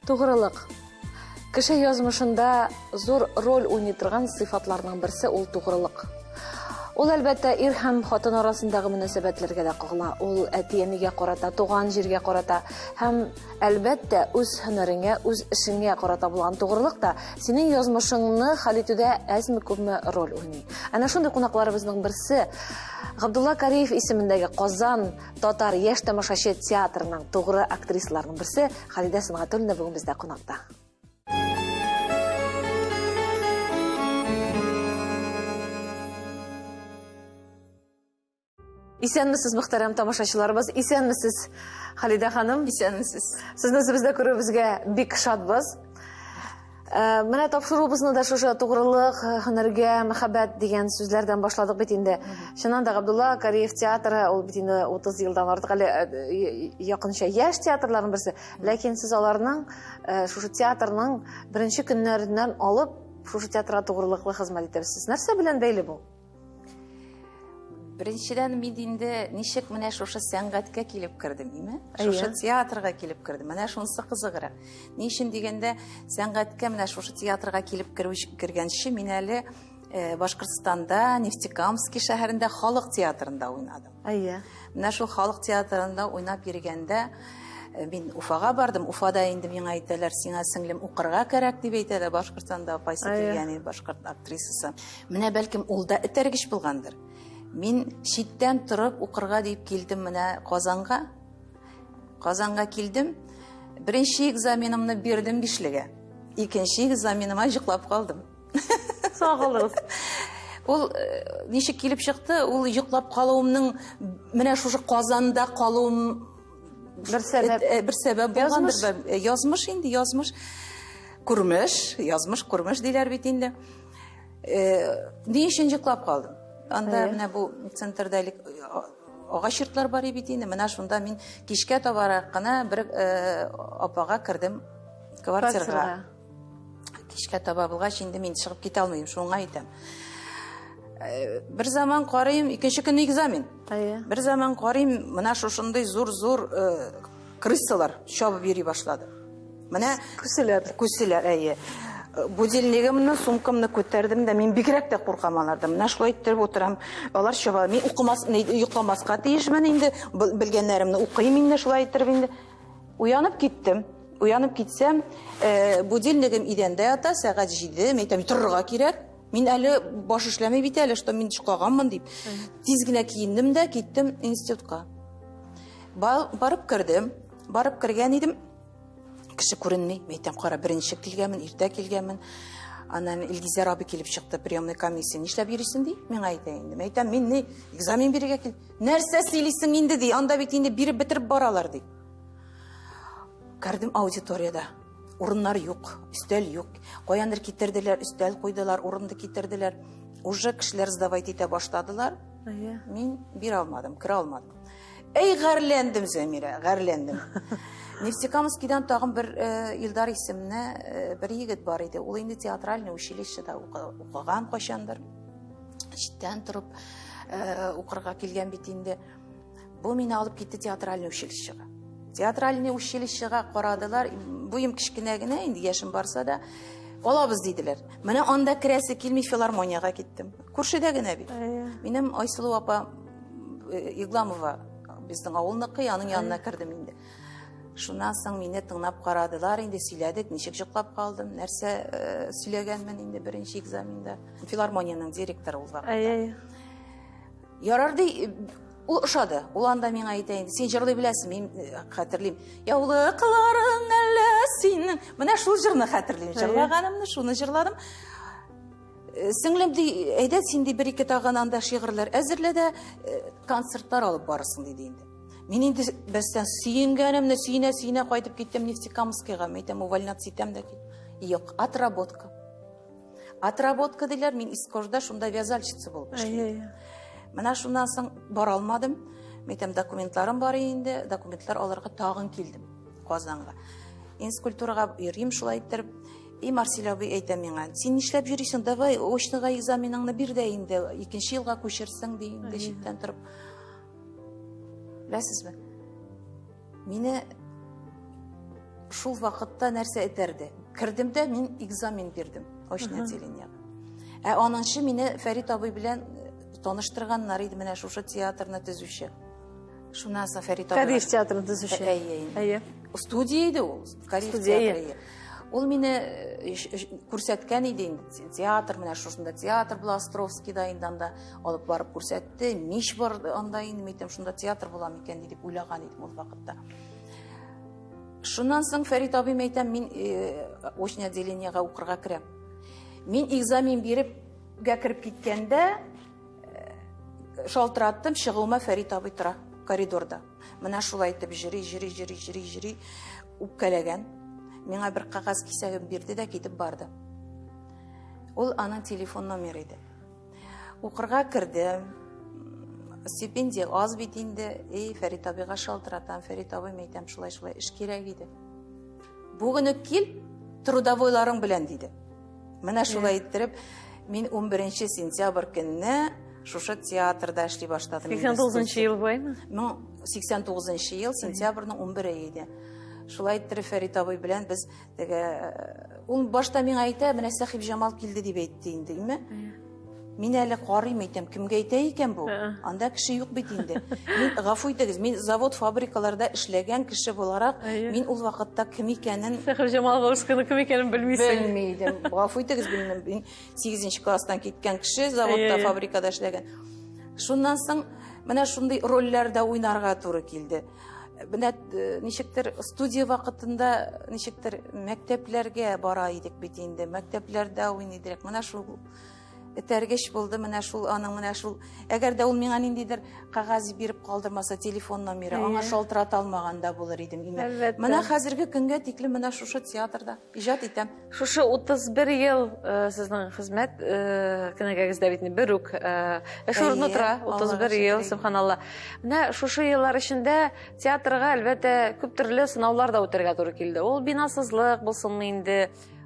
Тугрылык. Кеше язмышында зур роль уйный торган сыйфатларның берсе ул тугрылык. Ул әлбәттә ир һәм хатын арасындагы мөнәсәбәтләргә дә кагыла. Ул әти-әнигә карата, туган җиргә карата һәм әлбәттә үз һөнәреңә, үз эшеңә карата булган тугрылык та синең язмышыңны хәл итүдә әзме-күпме роль уйный. Әнә шундый кунакларыбызның берсе Габдулла Кариев исемендәге Казан татар яшь тамашачы театрының тугры актрисаларының берсе Халидә Сөнгатуллина бүген бездә кунакта. Исәнмесез, мөхтәрәм тамашачыларыбыз. Исәнмесез, Халидә ханым. Исәнмесез. Сезне үзебездә күрүебезгә бик шатбыз. Э, менә тапшыруыбызны да шушы тугрылык, э, һөнәргә мәхәббәт дигән сүзләрдән башладык бит инде. Чыннан да Габдулла Кариев театры ул бит инде 30 елдан артык әле э, якынча яшь театрларның берсе. Ләкин сез аларның шушы театрның беренче көннәреннән алып шушы театрга тугрылыклы хезмәт итәсез. Нәрсә белән бәйле бу? Беренчедән мин инде ничек менә шушы сәнгатькә килеп кердем, име? Шушы театрга килеп кердем. Менә шунысы кызыграк. Ни өчен дигәндә, сәнгатькә менә шушы театрга килеп кергәнче мин әле э, Башкортстанда, Нефтекамский шәһәрендә халык театрында уйнадым. Әйе. Менә шул халык театрында уйнап йөргәндә э, мин Уфага бардым. Уфада инде миңа әйтәләр, сиңа сеңлем укырга кирәк дип әйтәләр. Башкортстанда апайсы килгән иде, башкорт актрисасы. Менә бәлкем ул да этәргеч булгандыр. Мин читтән торып укырга дип килдем менә Казанга. Казанга килдем. Беренче экзаменымны бирдем бишлегә. Икенче экзаменыма йоклап калдым. Соңа калдыгыз. Ул э, ничек килеп чыкты? Ул йоклап калуымның менә шушы Казанда калуым бер сәбәп, э, бер сәбәп булгандыр. Э, язмыш инде, язмыш. Күрмеш, язмыш күрмеш диләр бит инде. Э, ни өчен йоклап калдым? Анда менә бу центрда элек агач йортлар бар бит инде. Менә шунда мин кичкә табарак кына бер апага кердем квартирага. Кичкә таба булгач, инде мин чыгып китә алмыйм, шуңа әйтәм. Э, бер заман карыйм, икенче көнне экзамен. Бер заман карыйм, менә шушындый зур-зур э, крысалар чабып йөри башлады. Менә күселәр. Күселәр, әйе. Э, будильнигымны, сумкамны күтәрдем дә, мин бигрәк тә куркам алардан. Менә шулай иттереп утырам. Алар чаба. Мин укымас, йокламаска тиешмен инде. Белгәннәремне укыйм инде шулай иттереп инде. Уянып киттем. Уянып китсәм, э, будильнигым идәндә ята, сәгать 7, мин әйтәм, торырга кирәк. Мин әле баш эшләми бит әле, что мин йоклаганмын дип. Тиз генә киендем дә киттем институтка. Барып кердем. Барып кергән идем, кеше күренми. Мин әйтәм, кара, беренче килгәнмен, иртә килгәнмен. Аннан Илгизәр абый килеп чыкты, приемный комиссия. Нишләп йөрисең ди? Миңа әйтә инде. Мин әйтәм, мин ни, экзамен бирергә кил. Нәрсә сөйлисең инде ди, анда бит инде биреп бетереп баралар ди. Кердем аудиториядә. Урыннар юк, өстәл юк. Каяндыр китерделәр, өстәл куйдылар, урынды китерделәр. Уже кешеләр сдавать итә башладылар. Әйе. Мин бирә алмадым, керә алмадым. Әй, гарьләндем, Зәмирә, гарьләндем. Нефтекамскийдан тагын бер э, Илдар исемле э, бер егет бар иде. Ул инде театральный училищеда укыган кайчандыр. Читтән торып э, укырга килгән бит инде. Бу мине алып китте театральный училищега. Театральный училищега карадылар, буем кечкенә генә, инде яшем барса да, алабыз диделәр. Менә анда керәсе килми филармониягә киттем. Күршедә генә бит. Минем Айсылу апа э, Игламова безнең авылныкы, аның янына кердем инде. Шуннан соң мине тыңлап карадылар, инде сөйләдек, ничек йоклап калдым, нәрсә э, сөйләгәнмен инде беренче экзаменда. Филармониянең директоры ул вакытта. Ярар ди, ул ошады. Ул анда миңа әйтә инде, син җырлый беләсең, мин э, хәтерлим. Яулыкларың әллә синең. Менә шул җырны хәтерлим. Җырлаганымны, шуны җырладым. Э, сеңлем ди, әйдә син ди бер-ике тагын анда шигырьләр әзерлә дә э, концертлар алып барырсың диде инде. Мин инде бәстән сөенгәнемне сөенә-сөенә кайтып киттем Нефтекамскийга. Мин әйтәм, увольняться итәм дә кит. Юк, отработка. Отработка диләр, мин Искожда шунда вязальщица булып эшлим. Менә шуннан соң бара алмадым. Мин әйтәм, документларым бар инде, документлар алырга тагын килдем Казанга. Инскультурага йөрим шулай иттереп. И Марсель абый әйтә миңа, син нишләп йөрисең, давай очныйга экзаменыңны бир дә инде, икенче елга күчерсең ди инде читтән торып. Беләсезме? Мине шул вакытта нәрсә этәрде? Кердем дә мин экзамен бирдем очное отделениега. Ә анынчы мине Фәрит абый белән э, таныштырганнар иде менә шушы театрны төзүче. Шуннан соң Фәрит абый. Кариев театрын төзүче. Әйе. Әйе. Студия иде ул. Кариев театры. Ул мине э, күрсәткән иде инде театр, менә шушында театр була Островскийда инде анда алып барып күрсәтте. Мич бар анда инде, мин әйтәм, шунда театр була микән дип уйлаган идем ул вакытта. Шуннан соң Фәрит абыем әйтәм, мин э, очное отделениега укырга керәм. Мин экзамен биреп гә кереп киткәндә э, шалтыраттым, чыгуыма Фәрит абый тора коридорда. Менә шулай итеп җыри, җыри, җыри, җыри, җыри үпкәләгән. Миңа бер кәгазь кисәген бирде дә китеп барды. Ул аның телефон номеры иде. Укырга кердем. Стипендия аз бит инде. Эй, Фәрит абыйга шалтыратам. Фәрит абый, әйтәм, шулай-шулай эш кирәк иде. Бүген үк кил, трудовойларың белән, диде. Менә шулай иттереп, мин 11 сентябрь көнне шушы театрда эшли башладым. 89 ел буймы? Ну, 89 ел, сентябрьнең 11 иде. Шулай иттереп Фәрит абый белән без Теге ул башта миңа әйтә, менә Сәхибҗамал килде дип әйтте инде, име? Мин әле карыйм әйтәм, кемгә әйтә икән бу? Анда кеше юк бит инде. Мин гафу итегез, мин завод фабрикаларда эшләгән кеше буларак, мин ул вакытта кем икәнен Сәхибҗамал Волжскаяның кем икәнен белмисең. Белми идем. Гафу итегез, белмим. Мин 8 класстан киткән кеше, заводта, фабрикада эшләгән. Шуннан соң менә шундый рольләрдә уйнарга туры килде. Менә э, ничектер студия вакытында ничектер мәктәпләргә бара идек бит инде. Мәктәпләрдә уйный идек. Менә шул этәргеч булды, менә шул аның менә шул. Әгәр дә ул миңа ниндидер кәгазь биреп калдырмаса, телефон номеры, аңа шалтырата алмаган да булыр идем. Менә хәзерге көнгә тиклем менә шушы театрда иҗат итәм. Шушы 31 ел э, сезнең хезмәт э, кенәгәгездә бит бер үк э, эш урыны тора, 31 ел, субханалла. Менә шушы еллар эчендә театрга, әлбәттә, күп төрле сынаулар да үтәргә туры килде. Ул бинасызлык булсынмы инде,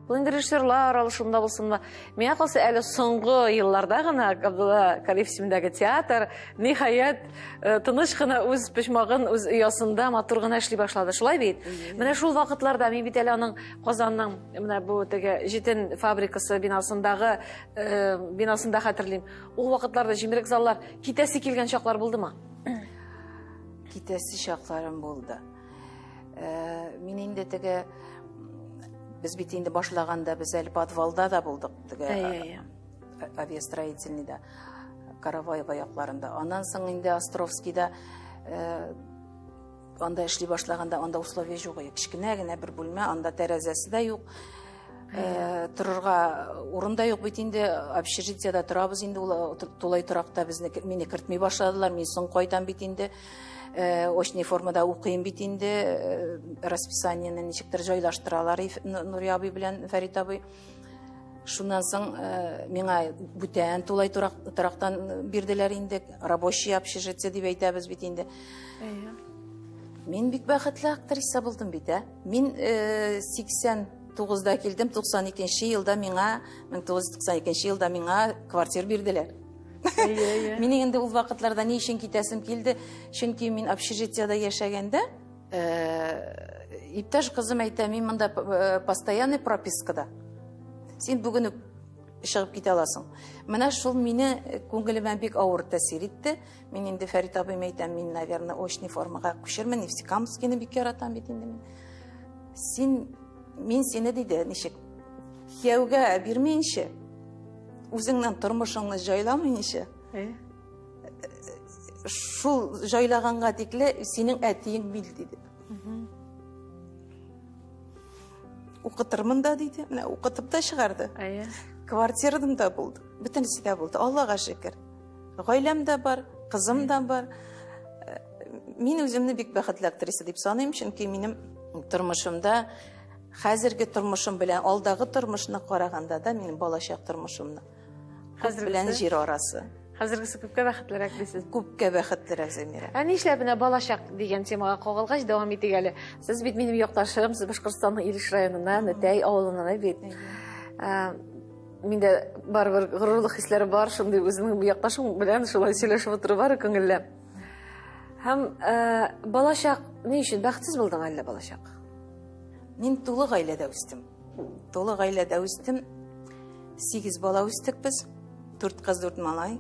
ул инде режиссерлар алышында булсынмы. Миңа калса, әле соңгы елларда гына Габдулла Кариев исемендәге театр, ниһаять, э, тыныч кына үз почмагын, үз оясында матур гына эшли башлады. Шулай бит? Менә шул вакытларда мин бит әле аның Казанның менә бу теге җитен фабрикасы бинасындагы э, бинасында хәтерлим. Ул вакытларда җимерек заллар китәсе килгән чаклар булдымы? Китәсе чакларым булды. Э, мин инде теге без бит инде башлаганда без әле подвалда да булдык теге авиастроительныйда Караваева якларында. Аннан соң инде Островскийда э, анда эшли башлаганда анда условия юк иде. Кечкенә генә бер бүлмә, анда тәрәзәсе дә юк. Э, торырга урын да юк бит инде, общежитиедә торабыз инде, ул тулай торакта безне мине кертми башладылар, мин соң кайтам бит инде. Э, очный формада укыйм бит инде, э, расписаниене ничектер җайлаштыралар Нури абый белән Фәрит абый. Шуннан соң э, миңа бүтән тулай торактан бирделәр инде, рабочий общежитие дип әйтәбез бит инде. Мин бик бәхетле актриса булдым бит, ә. Мин 89-да килдем, 92 елда миңа, 1992 елда миңа квартира бирделәр. Минем инде ул вакытларда ни өчен китәсем килде? Чөнки мин общежитиедә яшәгәндә, э, иптәш кызым әйтә, мин монда э, постоянный пропискада. Син бүген үк чыгып китә аласың. Менә шул мине э, күңелемә бик авыр тәэсир итте. Мин инде Фәрит абыйма әйтәм, мин, наверное, очный формага күчермен, Нефтекамскийны бик яратам бит инде мин. Син, мин сине диде, ничек, кияүгә бирмәенчә, үзеңнең тормышыңны җайламыйнча, шул җайлаганга тикле синең әтиең бил диде. Укытырмын да диде. Менә укытып та чыгарды. Әйе. Квартирам да булды. Бөтенесе дә булды. Аллага шөкер. Гаиләм дә бар, кызым да бар. Э, мин үземне бик бәхетле актриса дип саныйм, чөнки минем тормышымда хәзерге тормышым белән алдагы тормышны караганда да минем балачак тормышымны күк белән җир арасы. Хәзергесе күпкә бәхетлерәк дисез. Күпкә бәхетлерәк, Зәмирә. Ә нишләп менә балачак дигән темага кагылгач дәвам итик әле. Сез бит минем якташым, сез Башкортстанның Илеш районыннан, Нәтәй авылыннан бит. Миндә барыбер горурлык хисләре бар, шундый үземнең якташым белән шулай сөйләшеп утыру бар күңелле. Һәм балачак ни өчен бәхетсез булдың әллә балачак? Мин тулы гаиләдә үстем. Тулы гаиләдә үстем. Сигез бала үстек без. Дүрт кыз, дүрт малай.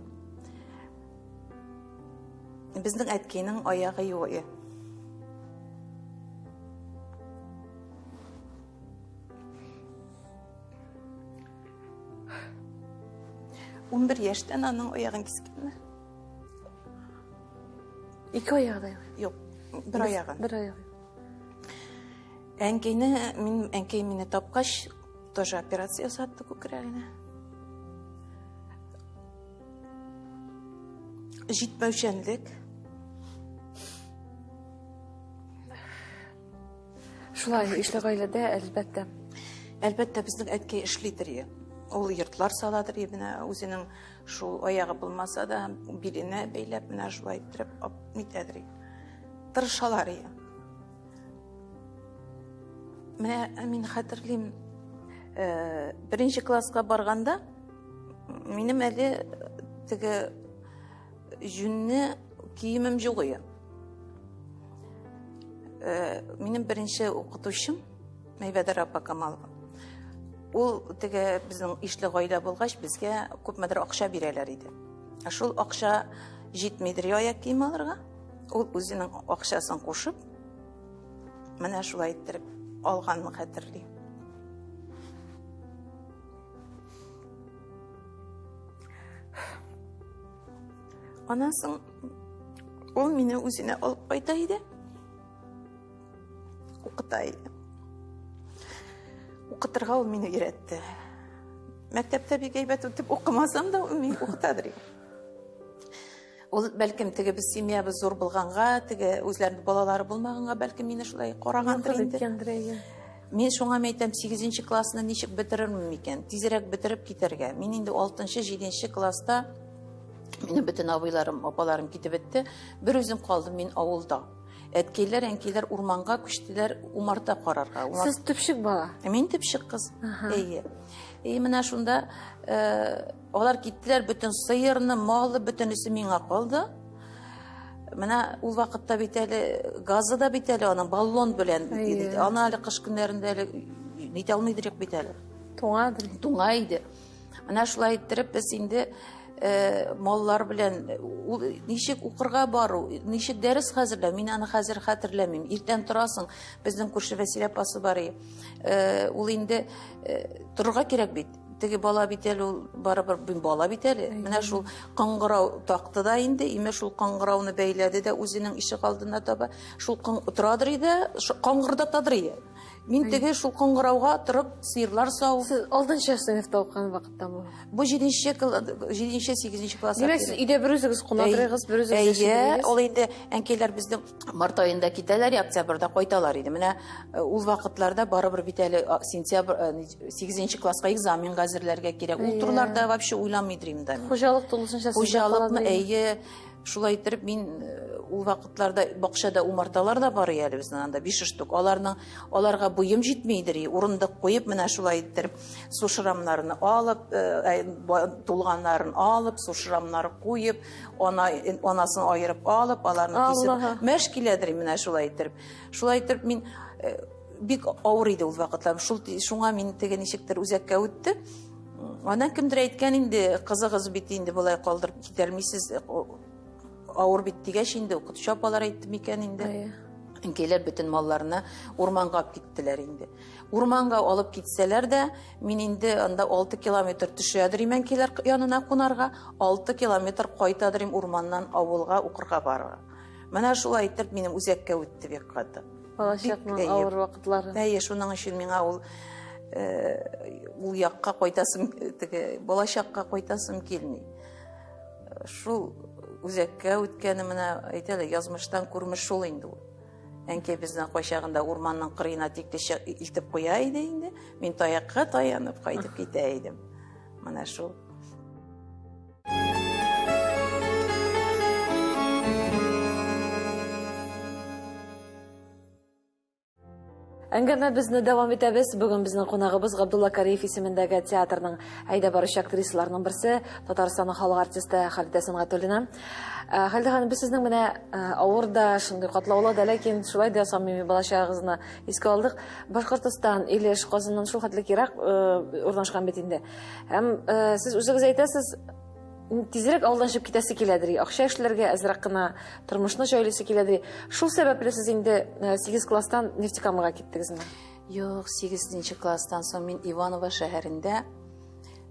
Безнең әткәйнең аягы юк иде. 11 яшьтән аның аягын кискәннәр. Ике аягы да юк. Юк, бер аягы. Бер аягы. Әнкәйне, мин әнкәй мине тапкач, тоже операция ясатты күкрәгенә. Җитмәүчәнлек. Шулай, ишле гаиләдә, әлбәттә. Әлбәттә, безнең әткәй эшлидер е. Ул йортлар саладыр е, менә үзенең шул аягы булмаса да, биленә бәйләп, менә шулай иттереп нитәдер е. Тырышалар е. Менә мин хәтерлим, э, беренче класска барганда минем әле теге җүнне киемем юк иде. Э, минем беренче укытучым Мәйбәдәр апа Камалова. Ул теге безнең ишле гаилә булгач, безгә күпмедер акча бирәләр иде. Ә шул акча җитмидер аяк кием алырга. Ул үзенең акчасын кушып, менә шулай иттереп алганын хәтерлим. Аннан соң ул мине үзенә алып кайта иде. Укыта иде. Укытырга ул мине өйрәтте. Мәктәптә бик әйбәт үтеп укымасам да, ул мине укытадыр. Ул бәлкем теге без семьябыз зур булганга, теге үзләренең балалары булмаганга, бәлкем мине шулай карагандыр инде. Мин шуңа әйтәм, 8 классны ничек бетерермен микән? Тизрәк бетереп китәргә. Мин инде 6-7 класста минем бөтен абыйларым, апаларым китеп бетте. Бер үзем калдым мин авылда. Әткәйләр, әнкәйләр урманга күчтеләр умарта карарга. Сез төпчек бала? Мин төпчек кыз. Әйе. И менә шунда э, Алар киттеләр, бөтен сыерны, малы, бөтенесе миңа калды. Менә ул вакытта бит әле газы да бит әле аның баллон белән. Аны әле кыш көннәрендә әле нитә алмыйдыр бит әле. Туңадыр. Туңа иде. Менә шулай иттереп без инде э, маллар белән ул ничек укырга бару, ничек дәрес хәзерләү, мин аны хәзер хәтерләмим. Иртән торасың, безнең күрше Вәсилә апасы бар иде. Э, ул инде э, торырга кирәк бит. Теге бала бит әле ул барыбер бала бит әле. Менә шул кыңгырау такты да инде, име шул кыңгырауны бәйләде дә үзенең ишек алдына таба. Шул торадыр иде, каңгырдатадыр иде. Мин теге шул кыңгырауга торып сыерлар савып. Сез алтынчы сыйныфта укыган вакытта бу? Бу җиденче, җиденче, сигезенче класс. Димәк, сез өйдә бер үзегез кунадырыгыз, бер үзегез Әйе, ул инде әнкәйләр безнең Март аенда китәләр, октябрьдә кайталар иде. Менә э, ул вакытларда барыбер бит әле сентябрь 8 э, класска экзамен әзерләргә кирәк. Ул турыларда вообще уйламыйдыр инде мин. Хуҗалык тулысынча Хуҗалыкны әйе, шулай иттереп мин э, ул вакытларда бакчада умарталар да бар әле безнең анда 5 штук. Аларның аларга буем җитмидер, урындык куеп менә шулай иттереп су шрамнарын алып, тулганнарын алып, су шрамнары куеп, Ана, анасын аерып алып, аларны кисеп, мәш киләдер менә шулай иттереп. Шулай иттереп мин э, бик авыр иде ул вакытлар. Шул шуңа мин теге ничектер үзәккә үтте. Аннан кемдер әйткән инде, кызыгыз бит инде болай калдырып китәлмисез, э, авыр бит дигәч инде укытучы апалар әйтте микән инде. Әнкәйләр бөтен малларны урманга алып киттеләр инде. Урманга алып китсәләр дә, мин инде анда 6 километр төшәдер имән килер янына кунарга, 6 километр кайтадыр им урманнан авылга укырга барырга. Менә шулай итеп минем үзәккә үтте бик каты. Балачакның авыр вакытлары. Әйе, шуның өчен миңа ул э, ул якка кайтасым, теге балачакка кайтасым килми. Шул үзәккә үткәне менә әйтәләр, язмыштан күрмеш шул инде ул. Әнкәй безне кайчагында урманның кырыена тикле илтеп куя иде инде. Мин таякка таянып кайтып китә идем. Менә шул. Әңгәмәбезне дәвам итәбез. Бүген безнең кунагыбыз Габдулла Кариев исемендәге театрның әйдә баручы актрисаларының берсе, Татарстанның халык артисты Халидә Сөнгатуллина. Э, Халидә ханым, без сезнең менә э, авыр да, шундый катлаулы да, ләкин шулай да самими балачагыгызны искә алдык. Башкортостан, Илеш, Казаннан шул хәтле ерак э, урнашкан бит инде. Һәм сез үзегез әйтәсез, тизрәк авылдан чыгып китәсе киләдер, акча эшләргә, әзрәк кенә тормышны җайлыйсы киләдер. Шул сәбәпле сез инде 8 класстан Нефтекамага киттегезме? Юк, 8 класстан соң мин Иваново шәһәрендә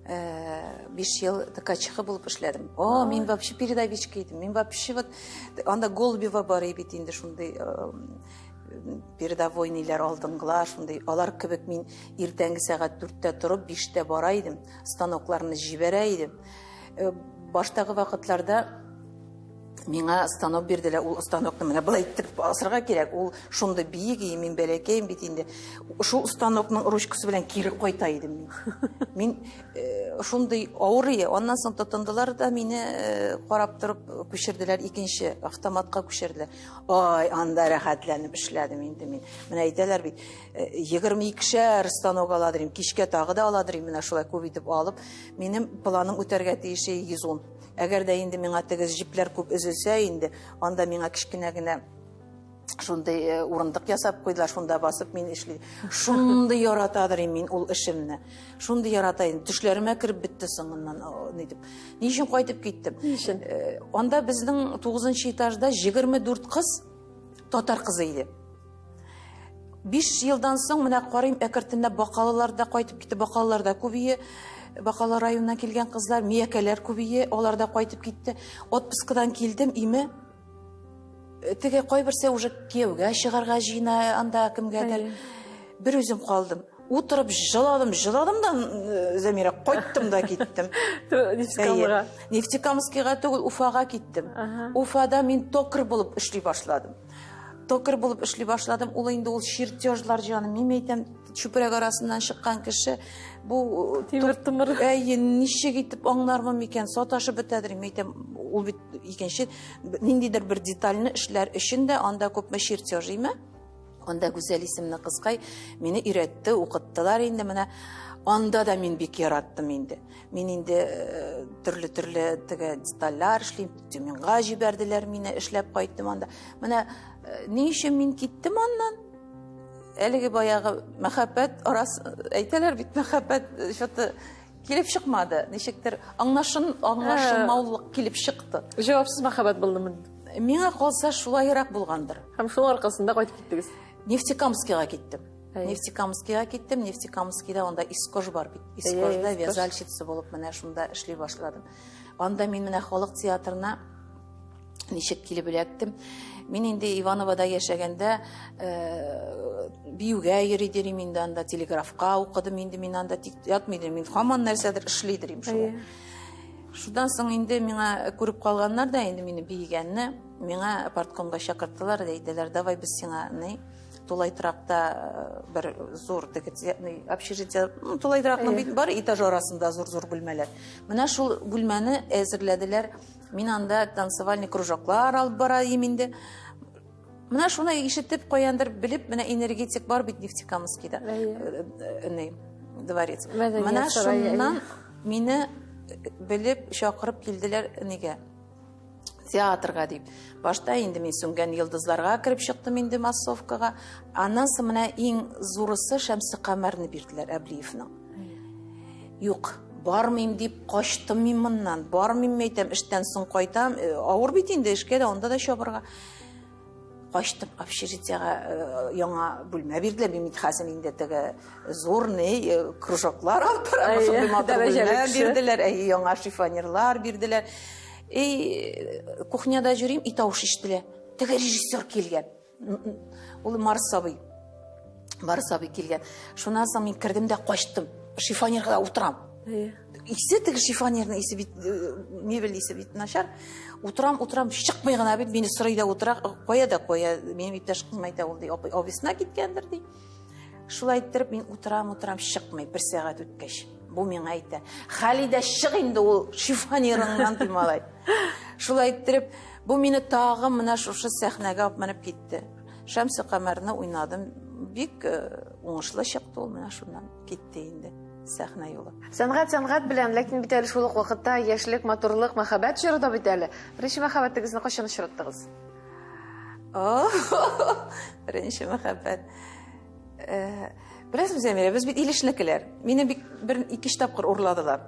5 ел ткачиха булып эшләдем. О, мин вообще передовичка идем. Мин вообще вот анда Голубева бар бит инде шундый передовой ниләр алдынгылар, шундый алар кебек мин иртәнге сәгать 4-тә торып, 5-тә бара идем. Станокларны җибәрә идем. Э, баштагы вакытларда миңа станок бирделәр. Ул станокны менә былай итеп асырга кирәк. Ул шундый биек, и мин бәләкәем бит инде. Шул станокның ручкасы белән кире кайта идем мин. Мин э, шундый авыр иде. Аннан соң тотындылар да мине э, карап торып күчерделәр икенче автоматка күчерделәр. Ай, анда рәхәтләнеп эшләдем инде мин. Менә әйтәләр бит, 22-шәр станок аладыр идем, кичкә тагы да аладыр идем, менә шулай күп итеп алып, минем планым үтәргә тиеш 110. Әгәр дә инде миңа теге җипләр күп өзелсә инде, анда миңа кечкенә генә шундый э, урындык ясап куйдылар, шунда басып мин эшли. Шундый яратадыр мин ул эшемне. Шундый ярата идем. Төшләремә кереп бетте соңыннан ни дип. Ни өчен кайтып киттем? Ни өчен? Э, анда безнең 9 этажда 24 кыз татар кызы иде. 5 елдан соң менә карыйм, әкертенләп бакалылар да кайтып китте, бакалылар да күбие. Бакалы районыннан килгән кызлар, миякәләр күбие, алар да кайтып китте. Отпускадан килдем, име. Э, теге кайберсе уже кияүгә чыгарга җыена анда кемгәдер. Бер үзем калдым. Утырып жыладым, жыладым да, э, Замира, кайттым да киттем. Нефтекамскига. Нефтекамскига түгел, Уфага киттем. Уфада мин токарь булып эшли башладым. Токарь булып эшли башладым. Ул инде ул чертежлар җаным. Мин әйтәм, чүпрәк арасыннан чыккан кеше бу э, тимер тымыр. Әйе, ничек итеп аңлармын микән? Саташып бетәдер. Мин әйтәм, ул бит икенче ниндидер бер детальне эшләр өчен дә анда күпме чертеж име? Анда Гүзәл исемле кызкай мине өйрәтте, укыттылар инде менә. Анда да мин бик яраттым инде. Мин инде э, төрле-төрле теге детальләр эшлим, Тюменьга җибәрделәр мине, эшләп кайттым анда. Менә э, ни өчен мин киттем аннан? Әлеге баягы мәхәббәт арас әйтәләр бит, мәхәббәт э, что-то килеп чыкмады. Ничектер аңлашын аңлашылмаулык килеп чыкты. Җавапсыз мәхәббәт булдымы? Миңа калса шулайрак булгандыр. Һәм шуның аркасында кайтып киттегез. Нефтекамскига киттем. Нефтекамскига киттем. Нефтекамскида анда Искож бар бит. Искожда вязальщица булып менә шунда эшли башладым. Анда мин менә халык театрына ничек килеп эләктем. Мин инде Ивановода яшәгәндә э, биюгә йөри дирим инде анда, телеграфка укыдым инде мин анда тик ятмый идем. Мин һаман нәрсәдер эшли дирим шулай. Шуннан соң инде миңа күреп калганнар да инде мине биегәнне, миңа парткомга чакырттылар да әйтәләр, давай без сиңа ни тулай торакта э, бер зур теге общежитие, ну, тулай торакның бит бар этаж арасында зур-зур бүлмәләр. Менә шул бүлмәне әзерләделәр. Мин анда танцевальный кружоклар алып бара идем инде. Менә шуны ишетеп, каяндыр белеп, менә энергетик бар бит Нефтекамскийда. Э, э, ни, дворец. Менә шуннан мине белеп чакырып килделәр нигә? Театрга дип. Башта инде мин сүнгән йолдызларга кереп чыктым инде массовкага. Аннан соң менә иң зурысы Шәмсекамәрне бирделәр Әблиевның. Юк, бармыйм дип качтым мин моннан. Бармыйм әйтәм, эштән соң кайтам. Э, авыр бит инде эшкә дә, анда да чабырга. Качтым общежитиега э, яңа бүлмә бирделәр. Мин бит хәзер инде теге зур ни э, кружоклар алып барам. Шундый матур бүлмә бирделәр. Әйе, яңа шифонерлар бирделәр. И кухняда йөрим, и тавыш ишетелә. Теге режиссер килгән. Ул Марс абый. Марс абый килгән. Шуннан соң мин кердем дә качтым. Шифонерга утырам. Исе теге шифонерның исе бит, э, мебель исе бит начар. Утырам, утырам, чыкмый гына бит, мине сорый да утыра, кая да кая. Минем иптәш кызым әйтә, ул ди, абыйсына киткәндер ди. Шулай иттереп мин утырам, утырам, чыкмый. Бер сәгать үткәч, бу миңа әйтә, Халидә, чык инде ул шифонерыңнан, ди малай. Шулай иттереп, бу мине тагын менә шушы сәхнәгә алып менеп китте. Шәмсе Камәрне уйнадым. Бик э, уңышлы чыкты ул, менә шуннан китте инде сәхнә юлы. Сәнгать сәнгать белән, ләкин бит әле шул ук вакытта яшьлек, матурлык, мәхәббәт чоры да бит әле. Беренче мәхәббәтегезне кайчан очраттыгыз? Беренче мәхәббәт. Э, беләсезме, Зәмирә, без бит Илешнекеләр. Мине бик бер ике-өч тапкыр урладылар.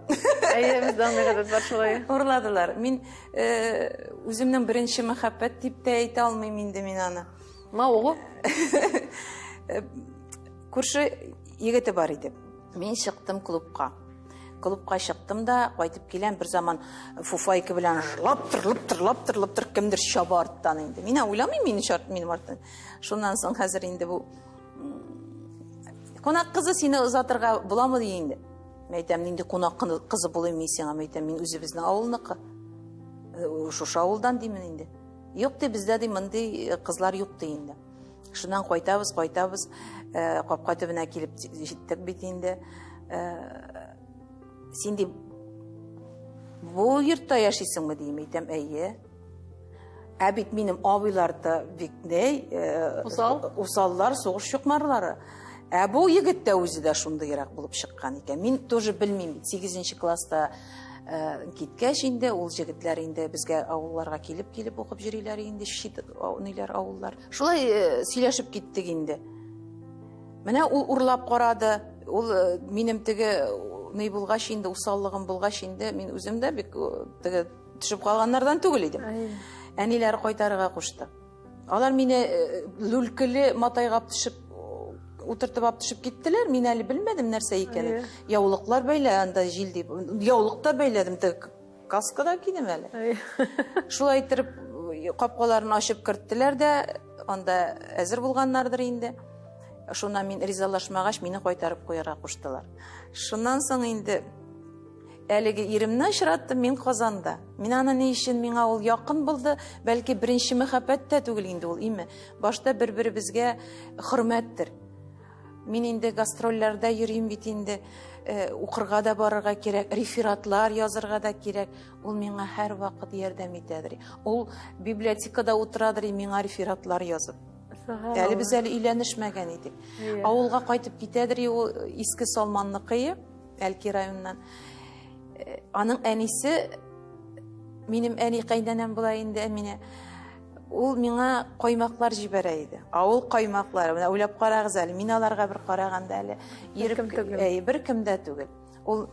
Әйе, бездә андый гадәт бар шулай. Урладылар. Мин э, үземнең беренче мәхәббәт дип тә әйтә алмыйм инде мин аны. Мавыгу. Э, күрше егете бар иде. Мин чыктым клубка. Клубка чыктым да, кайтып киләм, бер заман фуфайка белән лаптыр, лаптыр, лаптыр, лаптыр кемдер чаба арттан инде. Мин уйламыйм, мине чарт, минем арттан. Шуннан соң хәзер инде бу кунак кызы сине озатырга буламы ди инде. Мин әйтәм, нинди кунак кызы булыйм мин сиңа, мин әйтәм, мин үзебезнең авылныкы. Э, шушы авылдан димен инде. Юк ди, бездә ди мондый э, кызлар юк ди инде. Шуннан кайтабыз, кайтабыз, э, капка төбенә килеп җиттек бит инде. Син ди бу йортта яшисеңме дим, әйтәм, әйе. Ә бит минем абыйлар да бик ней, э, Усал? Усаллар, сугыш чукмарлары. Ә бу егет тә үзе дә шундыйрак булып чыккан икән. Мин тоже белмим бит, 8 класста э, киткәч инде, ул җегетләр инде безгә авылларга килеп-килеп укып йөриләр инде, чит ниләр авыллар. Шулай э, сөйләшеп киттек инде. Менә ул урлап карады, ул минем теге ни булгач инде, усаллыгым булгач инде, мин үзем дә бик теге төшеп калганнардан түгел идем. Әниләре кайтарырга кушты. Алар мине э, лүлкеле матайга төшеп утыртып алып төшеп киттеләр. Мин әле белмәдем нәрсә икәнен. Яулыклар бәйлә анда җил дип. Яулык та бәйләдем, теге каска да кидем әле. Шулай итеп капкаларын ачып керттеләр дә, анда әзер булганнардыр инде. Шуннан мин ризалашмагач, мине кайтарып куярга куштылар. Шуннан соң инде Әлеге иремне очраттым мин Казанда. Мин аны ни өчен миңа ул якын булды, бәлки беренче мәхәббәт тә түгел инде ул, име. Башта бер-беребезгә хөрмәттер. Мин инде гастрольләрдә йөрим бит инде, э, укырга да барырга кирәк, рефератлар язырга да кирәк. Ул миңа һәрвакыт ярдәм итәдер. Ул библиотекада утырадыр, миңа рефератлар язып. Әле без әле өйләнешмәгән идек. Авылга кайтып китәдер ул Иске Салманныкы. Әлки районыннан. Э, аның әнисе минем әни кайнанам була инде Әминә. Ул миңа каймаклар җибәрә иде. Авыл каймаклары. Менә уйлап карагыз әле, мин аларга бер караганда әле йөреп әй, бер кем дә түгел. Ул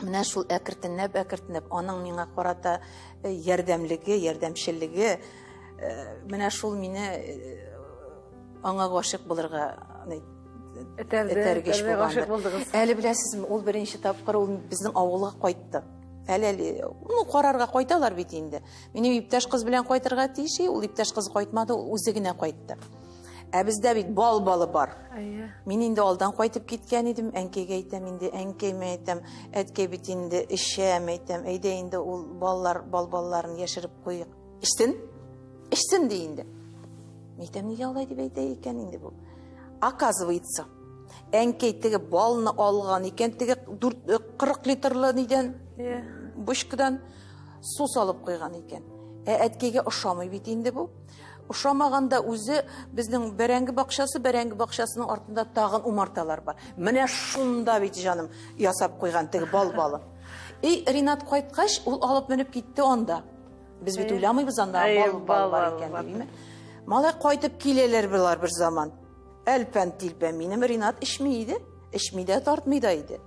менә шул әкертенләп, әкертенләп аның миңа карата э, ярдәмлеге, ярдәмчеллеге э, менә шул мине аңа гашыйк булырга Этәрде, этәргеч этәрде, гашыйк булгандыр. булдыгыз. Әле беләсезме, ул беренче тапкыр ул безнең авылга кайтты. Әле әле, ну, карарга кайталар бит инде. Минем иптәш кыз белән кайтырга тиеш, ул иптәш кыз кайтмады, ул үзе генә кайтты. Ә бездә бит бал балы бар. Әйе. Мин инде алдан кайтып киткән идем, әнкәйгә әйтәм инде, әнкәй мин әйтәм, әткәй бит инде эчә, мин әйтәм, әйдә инде ул баллар, бал балларын яшереп куйык. Эчсен, эчсен ди инде. Мин әйтәм, нигә алай дип әйтә икән инде бу? Оказывается, әнкәй теге балны алган икән, теге 40 э, литрлы нидән, бочкадан су салып куйган икән. Ә әткәйгә ошамый бит инде бу. Ошамаганда үзе безнең бәрәңге бакчасы, бәрәңге бакчасының артында тагын умарталар бар. Менә шунда бит җаным ясап куйган теге бал балы. И Ринат кайткач, ул алып менеп китте анда. Без бит уйламыйбыз анда бал бал бар икән дип, Малай кайтып киләләр болар бер заман. Әлпән тилпән минем Ринат эчми иде, эчми дә тартмый да иде.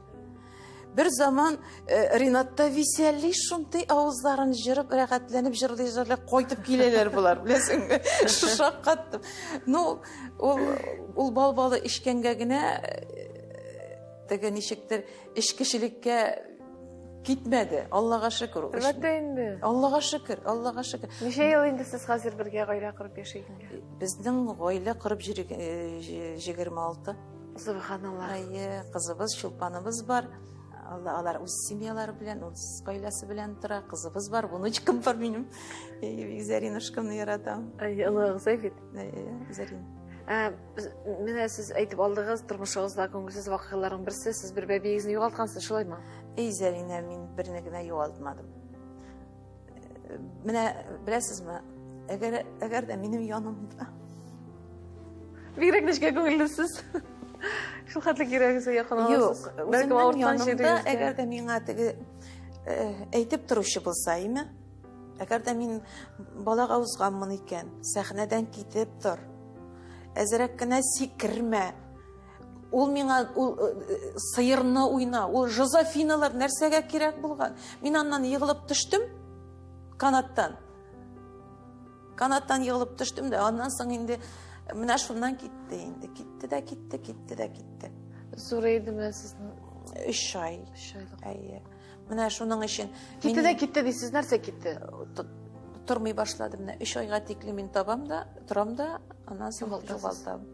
Бер заман э, Ринат та веселье шундый авызларын җырып, рәхәтләнеп җырлый-җырлый кайтып киләләр болар, беләсеңме? Шаккаттым. Ну, ул ул бал балы эчкәнгә генә э, теге ничектер эчкечелеккә Китмәде, Аллага шөкер. Әлбәттә инде. Аллага шөкер, Аллага шөкер. Ничә ел инде сез хәзер бергә гаилә корып яшәгәнгә? Безнең гаилә корып 26. Э, Субханалла. Әйе, кызыбыз, Чулпаныбыз бар. Алла, алар үз семьялары белән, үз гаиләсе белән тора. Кызыбыз бар, внучкам бар минем. Зәринушкамны яратам. Әйе, олыгыз бит. Әйе, Зәрин. Ә, менә сез әйтеп алдыгыз, тормышыгызда күңелсез вакыйгаларның берсе, сез бер бәбиегезне югалткансыз, шулаймы? Эй, Зәринә, мин берне генә югалтмадым. Менә беләсезме, әгәр, әгәр дә минем янымда. Бигрәк нечкә күңеллесез. Шул хәтле йөрәгегезгә якын аласыз. Юк, бәлкем авырткан җирегездә. Әгәр дә миңа теге э, әйтеп торучы булса, име? Әгәр дә мин балага узганмын икән, сәхнәдән китеп тор. Әзрәк кенә сикермә. Ул миңа ул э, э, сыерны уйна, ул Жозефиналар нәрсәгә кирәк булган? Мин аннан егылып төштем канаттан. Канаттан егылып төштем дә, аннан соң инде менә шуннан китте инде. Китте дә китте, китте дә китте. Зур идеме сезнең? Өч ай. Өч айлык. Әйе. Менә шуның өчен. Китте дә китте дисез, нәрсә китте? Тормый башладым. Менә өч айга тикле мин табам да, торам да, аннан соң югалтам.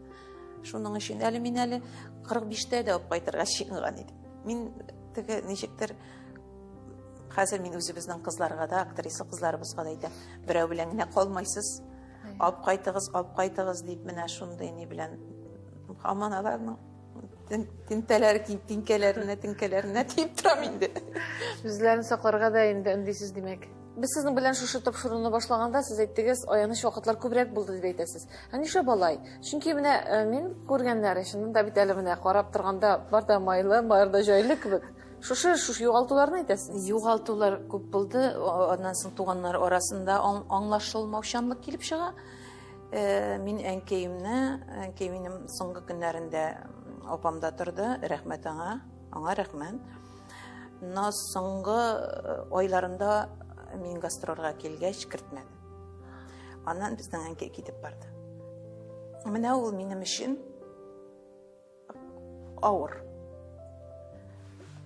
Шуның өчен әле мин әле 45-тә дә алып кайтырга чыгынган идем. Мин теге ничектер хәзер мин үзебезнең кызларга да, актриса кызларыбызга да әйтәм, берәү белән генә калмайсыз. Алып кайтыгыз, алып кайтыгыз дип менә шундый ни белән һаман аларның тинтәләр, тинкәләренә, тинкәләренә тиеп торам инде. Үзләрен сакларга да инде өндисез, димәк. Без сезнең белән шушы тапшыруны башлаганда сез әйттегез, аяныч вакытлар күбрәк булды дип әйтәсез. Ә нишләп алай? Чөнки менә э, мин күргәннәре чыннан да бит әле менә карап торганда бар да майлы, бар да җайлы кебек. Шушы шушы югалтуларны әйтәсез. Югалтулар күп булды. Аннан соң туганнар арасында аңлашылмаучанлык килеп чыга. Э, мин әнкәемне, әнкәй минем соңгы көннәрендә апамда торды, рәхмәт аңа, аңа рәхмәт. Но соңгы э, айларында мин гастрольгә килгәч кертмәде. Аннан безнең әнкәй китеп барды. Менә ул минем өчен авыр.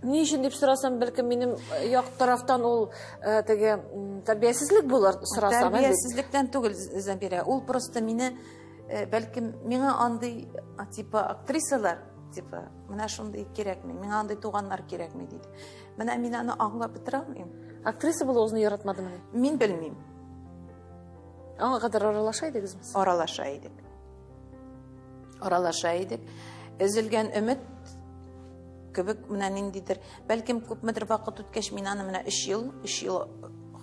Ни өчен дип сорасам, бәлкем минем э, як тарафтан ул э, теге тәрбиясезлек булыр сорасам. Тәрбиясезлектән түгел, Замирә. Ул просто мине э, бәлкем миңа андый типа актрисалар, типа менә шундый кирәкми, миңа андый туганнар кирәкми диде. Менә мин аны аңлап бетерә алмыйм. Актриса булуыгызны яратмадымыни? Мин белмим. Аңа кадәр аралаша идегезме? Аралаша идек. Аралаша идек. Өзелгән өмет кебек менә ниндидер, бәлкем күпмедер вакыт үткәч мин аны менә 3 ел, 3 ел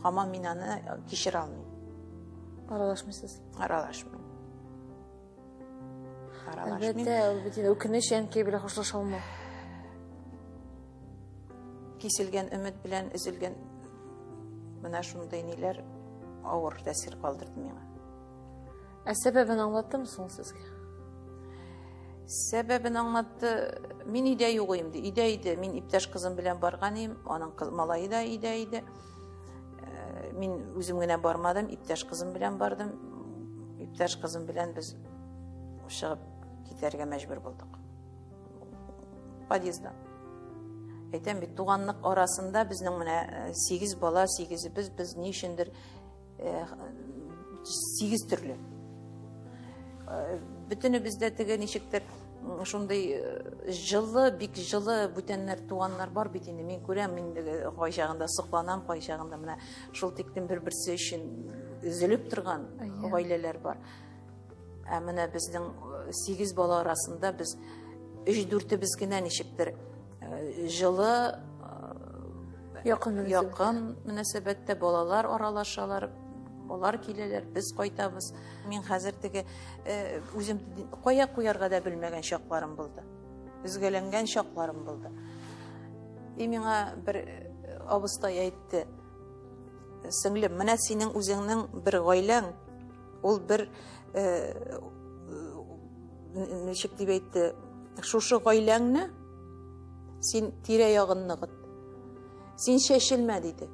һаман мин аны кичерә алмыйм. Аралашмыйсыз? Аралашмыйм. Аралашмыйм. Әлбәттә, ул бит инде үкенеч әнкәй белән хушлаша алмау. Киселгән өмет белән өзелгән менә шундый ниләр авыр тәэсир калдырды миңа. Ә сәбәбен аңлаттымы соң сезгә? Сәбәбен аңлатты. Мин өйдә юк идем, ди. Өйдә иде. Мин иптәш кызым белән барган идем. Аның кыз, малае да өйдә иде. Э, мин үзем генә бармадым, иптәш кызым белән бардым. Иптәш кызым белән без чыгып китәргә мәҗбүр булдык. Подъезддан. Әйтәм бит, туганлык арасында безнең менә э, сигез бала, сигезебез без ни өчендер сигез төрле. Бөтенебез дә теге ничектер шундый җылы, бик җылы бүтәннәр туганнар бар бит инде. Мин күрәм, мин кайчагында сокланам, кайчагында менә шул тиклем бер-берсе өчен өзелеп торган гаиләләр бар. Ә менә безнең сигез бала арасында без өч-дүртебез генә ничектер җылы якын якын мөнәсәбәттә балалар аралашалар, алар киләләр, без кайтабыз. Мин хәзер теге үзем кая куярга да белмәгән чакларым булды. Өзгәләнгән чакларым булды. И миңа бер абыстай әйтте: "Сеңлем, менә синең үзеңнең бер гаиләң, ул бер ничек дип әйтте, шушы гаиләңне син тирә-ягын ныгыт. Син чәчелмә, диде.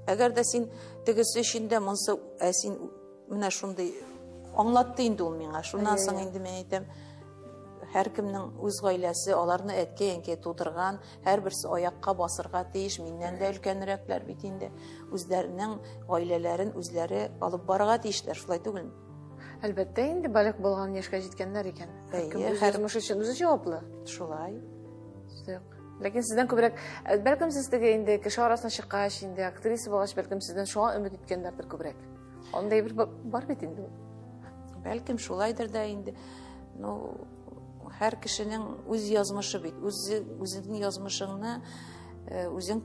Әгәр дә син тегесе өчен дә монсы, ә син менә шундый аңлатты инде ул миңа. Шуннан соң инде мин әйтәм, һәркемнең үз гаиләсе, аларны әткәй-әнкәй тудырган, һәрберсе аякка басырга тиеш, миннән дә өлкәнрәкләр бит инде. Үзләренең гаиләләрен үзләре алып барырга тиешләр, шулай түгелме? Әлбәттә инде, балигъ булган яшькә җиткәннәр икән. Һәркем үз язмышы өчен үзе җаваплы. Шулай. Сүз юк. Ләкин сездән күбрәк, э, бәлкем сез теге инде кеше арасына чыккач, инде актриса булгач, бәлкем сездән шуңа өмет иткәннәрдер күбрәк. Андый бер бар бит инде. Бәлкем шулайдыр да инде. Ну, һәр кешенең үз язмышы бит. Үзе үзеңнең язмышыңны э, үзең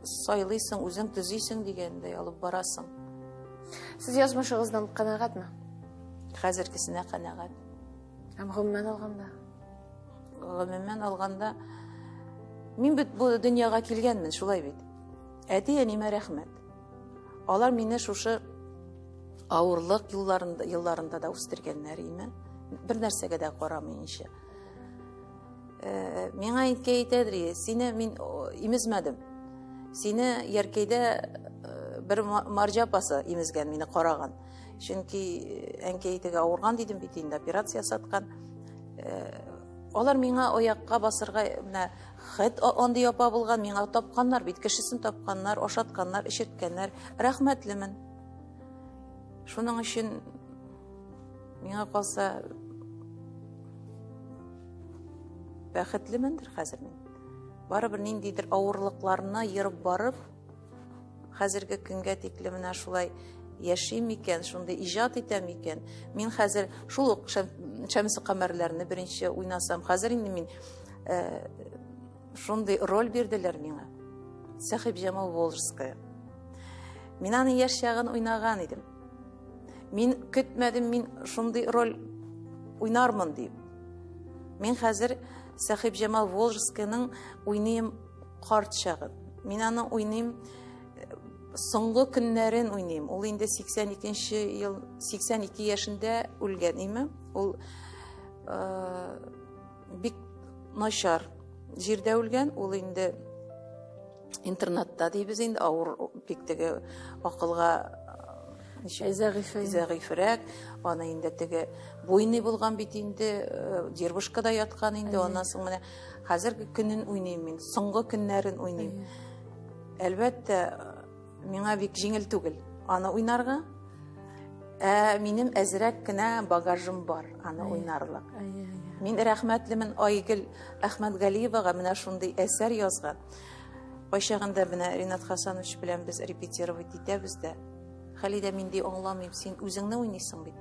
сайлыйсың, үзең төзисең дигәндәй алып барасың. Сез язмышыгыздан канәгатьме? Хәзергесенә канәгать. Һәм гомумән алганда? Гомумән алганда, мин бит бу дөньяга килгәнмен, шулай бит. Әти-әниемә рәхмәт. Алар мине шушы авырлык юлларында, елларында да үстергәннәр име. Бер нәрсәгә дә карамыйнча. Э, миңа әнкәй әйтәдер, сине мин имезмәдем. Сине Яркәйдә э, бер марҗа апасы имезгән, мине караган. Чөнки э, әнкәй теге авырган дидем бит инде, операция ясаткан. Алар миңа аякка басырга менә хет андый апа булган, миңа тапканнар бит, кешесен тапканнар, ашатканнар, эчерткәннәр. Рәхмәтлемен. Шуның өчен миңа калса бәхетлемендер хәзер мин. Барыбер ниндидер авырлыкларны ерып барып, хәзерге көнгә тикле менә шулай яшим икән, шундый иҗат итәм икән. Мин хәзер шул ук Шәмсе Камәрләрне беренче уйнасам, хәзер инде мин э, шундый роль бирделәр миңа. Сәхибҗамал Волжская. Мин аны яшь чагын уйнаган идем. Мин көтмәдем, мин шундый роль уйнармын дип. Мин хәзер Сәхибҗамал Волжскаяның уйныйм карт чагын. Мин аны уйныйм э, соңгы көннәрен уйныйм. Ул инде 82 ел, 82 яшендә үлгән име. Ул э, бик начар җирдә үлгән. Ул инде интернатта дибез инде, авыр бик теге акылга зәгыйфрәк, аны инде теге буйный булган бит инде, э, дербышкада яткан инде, аннан соң менә хәзерге көнен уйныйм мин, соңгы көннәрен уйныйм. Әлбәттә, миңа бик җиңел түгел аны уйнарга. Ә минем әзрәк кенә багажым бар аны уйнарлык. Мин рәхмәтлемен Айгөл Әхмәтгалиевага менә шундый әсәр язган. Кайчагында менә Ринат Хасанович белән без репетировать итәбез дә. Халидә, мин ди аңламыйм, син үзеңне уйныйсың бит.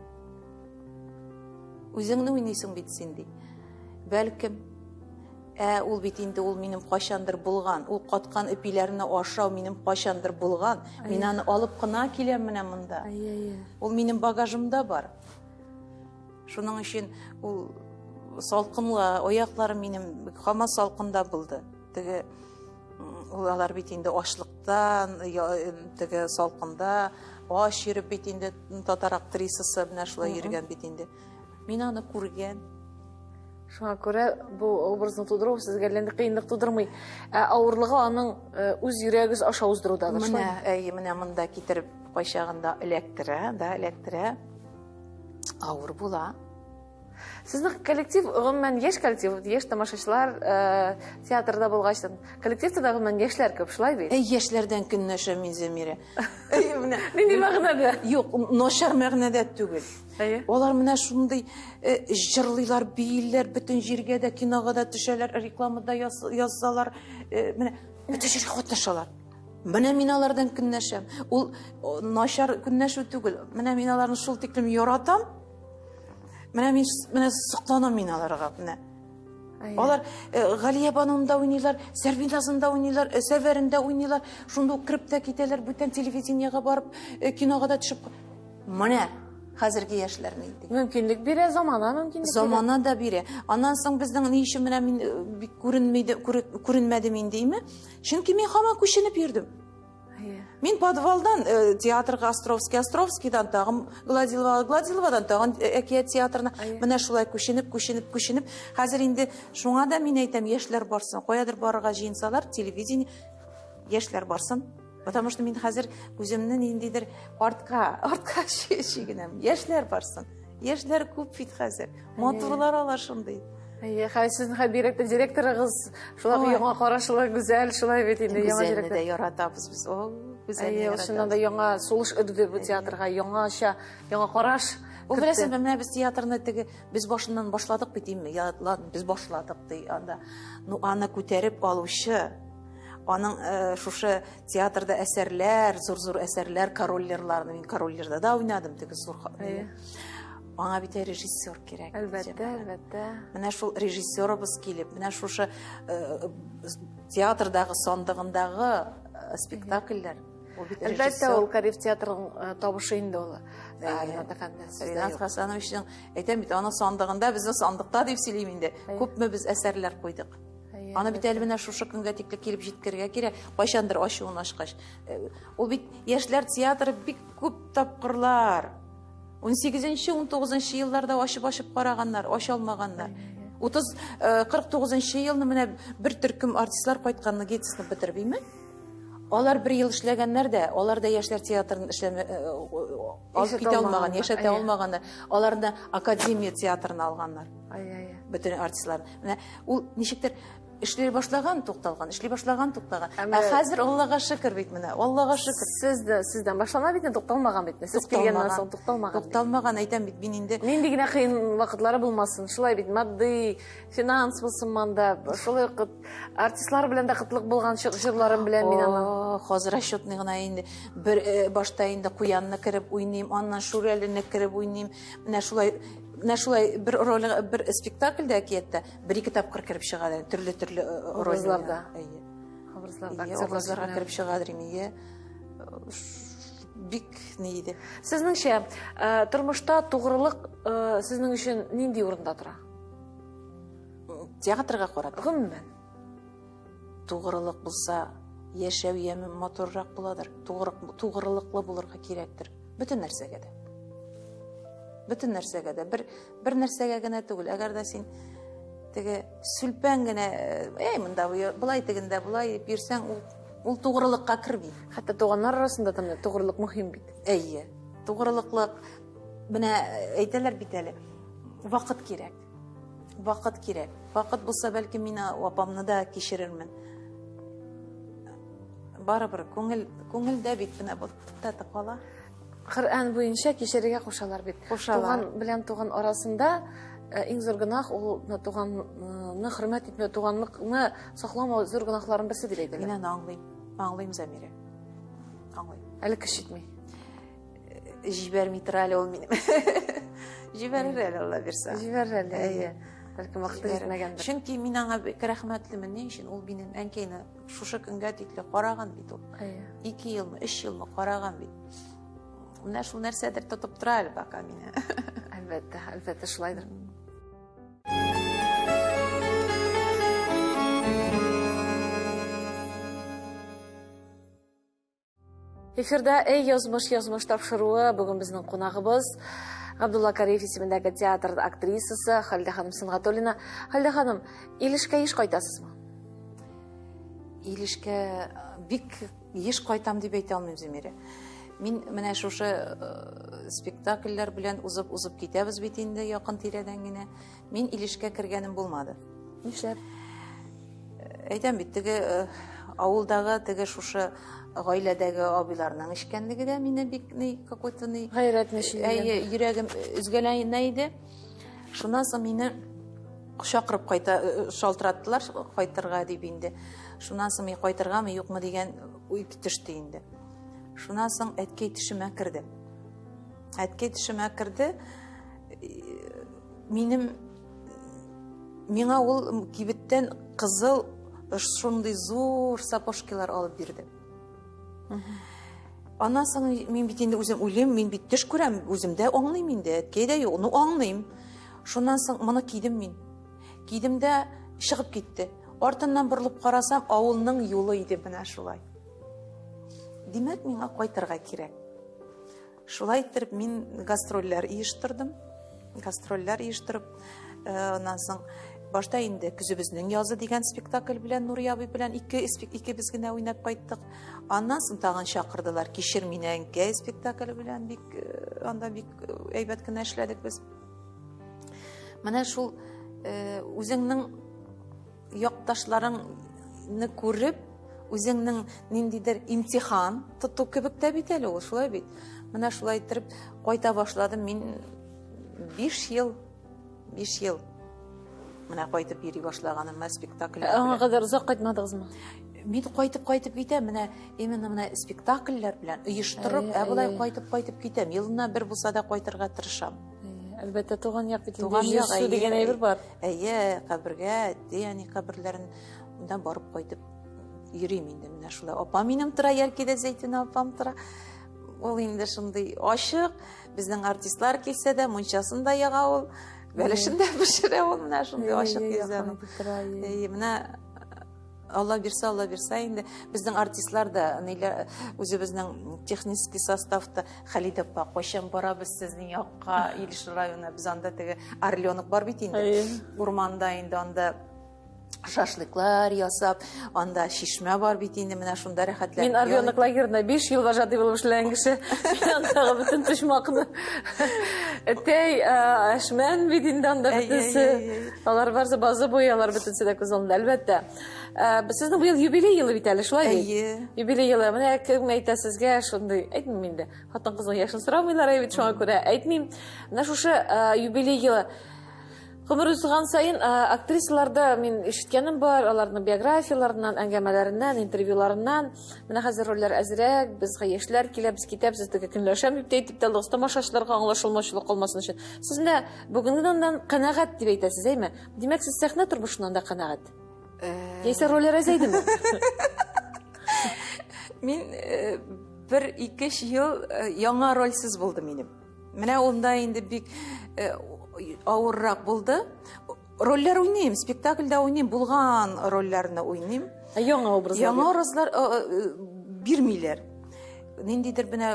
Үзеңне уйныйсың бит син ди. Бәлкем, ә ул бит инде ул минем кайчандыр булган, ул каткан эпиләрне ашау минем кайчандыр булган. Мин аны алып кына киләм менә монда. Ул минем багажымда бар. Шуның өчен ул салкынга, аякларым минем һаман салкында булды. Теге ул алар бит инде ачлыктан, теге салкында ач йөреп бит инде татар актрисасы менә шулай йөргән бит инде. Мин аны күргән. Шуңа күрә бу образны тудыру сезгә әллә нинди кыенлык тудырмый. Ә авырлыгы аның э, үз йөрәгегез аша уздырудадыр. Менә, әйе, менә монда китереп кайчагында эләктерә, да, эләктерә. Авыр була. Сезнең коллектив, гомумән, яшь коллектив, яшь тамашачылар э, театрда булгач, коллективта да гомумән яшьләр күп, шулай бит? Әй, яшьләрдән көнләшәм мин, Зәмирә. Әй, менә. Нинди мәгънәдә? Юк, начар мәгънәдә түгел. Әйе. Алар менә шундый э, җырлыйлар, бииләр, бөтен җиргә дә, кинога да төшәләр, рекламада язалар, э, менә бөтен җиргә катнашалар. Менә мин алардан көнләшәм. Ул начар көнләшү түгел. Менә мин аларны шул тиклем яратам. Менә мин менә сокланам мин аларга менә. Алар э, Галия Бануында уйныйлар, Сәрвиназында уйныйлар, э, Сәвәрендә уйныйлар. Шунда ук кереп тә китәләр, бүтән телевидениегә барып, э, кинога да төшеп. Менә хәзерге яшьләр нинди. Мөмкинлек бирә, замана мөмкинлек бирә. Замана да бирә. Аннан соң безнең ни өчен менә мин бик күренмиде, күренмәдем инде, име? Чөнки мин һаман күченеп йөрдем. Мин подвалдан э, театрга Островский, Островскийдан тагын Гладилова, Гладиловадан тагын э, Әкият театрына. Менә шулай күченеп, күченеп, күченеп. Хәзер инде шуңа да мин әйтәм, яшьләр барсын. Каядыр барырга җыенсалар, телевидение яшьләр барсын. Потому что мин хәзер үземне ниндидер артка, артка чигенәм. Яшьләр барсын. Яшьләр күп бит хәзер. Матурлар алар шундый. Әйе, хәзер сезнең хәзер бигрәк тә директорыгыз шулай яңа карашлы, гүзәл, шулай бит инде яңа директор. Гүзәлне дә яратабыз без. О, гүзәлне яратабыз. Чыннан да яңа сулыш өрде бу театрга, яңача, яңа караш. Ул беләсезме, менә без театрны теге без башыннан башладык бит инде. Я, ладно, без башладык ди анда. Ну, аны күтәреп алучы, аның э, шушы театрда әсәрләр, зур-зур әсәрләр, корольлерларны, мин корольлерда да уйнадым теге зур. Аңа бит режиссер кирәк. Әлбәттә, әлбәттә. Менә шул режиссерыбыз килеп, менә шушы э, театрдагы сандыгындагы э, спектакльләр. Ул бит Әлбәттә, ул Кариев театрының э, табышы инде ул. Э, Ринат әфәнде. Ринат Хасановичның, әйтәм бит, аның сандыгында, безнең сандыкта дип сөйлим инде. Күпме без әсәрләр куйдык. Аны бит әле менә шушы көнгә тикле килеп җиткерергә кирәк. Кайчандыр ачуын ачкач. Э, ул бит яшьләр театры бик күп тапкырлар. 18-19 елларда ачып-ачып караганнар, ача алмаганнар. 30 49 елны менә бер төркем артистлар кайтканны Гетесны бетереп, име? Алар бер ел эшләгәннәр дә, алар да яшьләр театрын эшләмә э, алып китә алмаган, яшәтә алмаганнар. Аларны академия театрына алганнар. Ай-ай. Бөтен артистлар. Менә ул ничектер эшли башлаган, тукталган, эшли башлаган, тукталган. Ә хәзер Аллага шөкер бит менә, Аллага шөкер. Сез дә сездән башлана бит, тукталмаган бит. Сез килгәннән соң тукталмаган. Тукталмаган, әйтәм бит, мин инде. Нинди генә кыен вакытлары булмасын, шулай бит, матди, финанс булсын монда, шулай ук артистлар белән дә кытлык булган җырларын беләм мин аны. Хәзер расчетный гына инде. Бер э, башта инде куянны кереп уйныйм, аннан Шүрәлене кереп уйныйм. Менә шулай менә шулай бер роль бер спектакльдә әкияттә бер-ике тапкыр кереп чыга да, төрле-төрле э, э, образларда. Әйе. Образларда, образларга кереп чыгадыр инде. Бик ни иде. Сезнеңчә, тормышта тугрылык сезнең өчен нинди урында тора? Театрга карата. Гомумән. Тугрылык булса, яшәү яме матуррак буладыр. Тугрылыклы булырга кирәктер. Бөтен нәрсәгә дә. Бөтен нәрсәгә дә. Бер, бер нәрсәгә генә түгел. Әгәр дә син теге сүлпән генә, әй, монда болай тегендә болай дип йөрсәң, ул, ул тугрылыкка керми. Хәтта туганнар арасында да тугрылык мөһим бит. Әйе. Тугрылыклык, менә әйтәләр бит әле, вакыт кирәк. Вакыт кирәк. Вакыт булса, бәлки мин апамны да кичерермен. Барыбер күңел күңелдә бит менә бу таты кала. Коръән буенча кичерергә кушалар бит. Кушалар. Туган белән туган арасында э, иң зур гөнаһ ул туганны хөрмәт итмәү, туганлыкны сакламау зур гөнаһларның берсе дип әйтәләр. Мин аны аңлыйм. Аңлыйм, Замирә. Аңлыйм. Әле көч җитми. Җибәрми тора әле ул минем. Җибәрер әле Алла бирсә. Җибәрер әле. Әйе. Бәлкем вакыты җитмәгәндер. Чөнки мин аңа бик рәхмәтлемен. Ни өчен ул минем әнкәйне шушы көнгә тикле караган бит ул. Әйе. 2 елмы, 3 елмы караган бит. Менә шул нәрсәдер тотып тора әле пока мине. Әлбәттә, әлбәттә шулайдыр. Эфирда Эй язмыш язмыш тапшыруы. Бүген безнең кунагыбыз Габдулла Кариев исемендәге театр актрисасы Халидә ханым Сөнгатуллина. Халидә ханым, Илешкә еш кайтасызмы? Илешкә э, бик еш кайтам дип әйтә алмыйм, Зөмирә. Мин менә шушы э, спектакльләр белән узып-узып китәбез бит инде якын тирәдән генә. Мин Илешкә кергәнем булмады. Нишләп? Әйтәм бит, теге э, авылдагы теге шушы гаиләдәге абыйларның эчкәнлеге дә мине бик ни какой-то ни гайрәтне Әйе, йөрәгем өзгәләнә иде. Шуннан соң мине чакырып кайта э, шалтыраттылар кайтырга дип инде. Шуннан соң мин кайтыргамы, юкмы дигән уй төште инде. Шуннан соң әткәй төшемә керде. Әткәй төшемә керде. Минем миңа ул кибеттән кызыл шундый зур сапожкилар алып бирде. Аннан соң мин бит инде үзем уйлыйм, мин бит төш күрәм, үзем дә аңлыйм инде, әткәй дә юк, ну аңлыйм. Шуннан соң моны кидем мин. Кидем дә чыгып китте. Артыннан борылып карасам, авылның юлы иде менә шулай. Димәк, миңа кайтырга кирәк. Шулай иттереп мин гастрольләр оештырдым. Гастрольләр оештырып, э, аннан соң башта инде Көзебезнең язы дигән спектакль белән Нурия абый белән ике икебез генә уйнап кайттык. Аннан соң тагын чакырдылар Кичер мине әнкәй спектакле белән бик э, анда бик э, әйбәт кенә эшләдек без. Менә шул үзеңнең Якташларыңны күреп, үзеңнең ниндидер имтихан тоту кебек тә бит әле ул, шулай бит. Менә шулай иттереп кайта башладым мин 5 ел, 5 ел. Менә кайтып йөри башлаганым менә спектакльләр. Аңа кадәр озак кайтмадыгызмы? Мин кайтып-кайтып китәм, менә именно менә спектакльләр белән оештырып, ә болай кайтып-кайтып китәм. Елына бер булса да кайтырга тырышам. Әлбәттә, туган як бит Туган як, су дигән әйбер бар. Әйе, кабергә, әти-әни каберләрен барып кайтып Йөрим инде менә шулай. Апам минем тора, Яркидә Зәйтүнә апам тора. Ул инде шундый ачык, безнең артистлар килсә дә, мунчасын да яга ул, бәлешен дә пешерә ул, менә шундый ачык йөзле. Менә Алла бирсә, Алла бирсә инде безнең артистлар да, ниләр, үзебезнең технический составта Халидә апа, кайчан барабыз сезнең якка, Илеш районына, без анда теге Орленок бар бит инде. Урманда инде анда шашлыклар ясап, анда чишмә бар бит инде, менә шунда рәхәтләнеп. Мин Орленок лагерында 5 ел вожатый булып эшләгән кеше. Мин андагы бөтен почмакны. Әтәй, Әшмән бит инде анда бөтенесе. Алар барсы базы буе, алар бөтенесе дә күз алдында, әлбәттә. Сезнең быел юбилей елы бит әле, шулай бит? Әйе. Юбилей елы. Менә кем әйтә сезгә шундый, әйтмим инде. Хатын-кызның яшен сорамыйлар бит, шуңа күрә әйтмим. Менә шушы юбилей елы. Гомер узган саен актрисаларда мин ишеткәнем бар, аларның биографияләреннән, әңгәмәләреннән, интервьюларыннан. Менә хәзер рольләр әзрәк, безгә яшьләр килә, без китәбез, теге көнләшәм дип тә әйтеп тә алдыгыз, тамашачыларга аңлашылмаучылык калмасын өчен. Сез менә бүгенгедән канәгать дип әйтәсез, әйме? Димәк, сез сәхнә тормышыннан да канәгать. Яисә рольләр әзәйдеме? Мин бер ике ел яңа рольсез булды минем. Менә унда инде бик э, авыррак булды. Рольләр уйныйм, спектакльдә уйныйм, булган рольләрне уйныйм. Ә яңа образлар? Яңа образлар э, э, бирмиләр. Ниндидер менә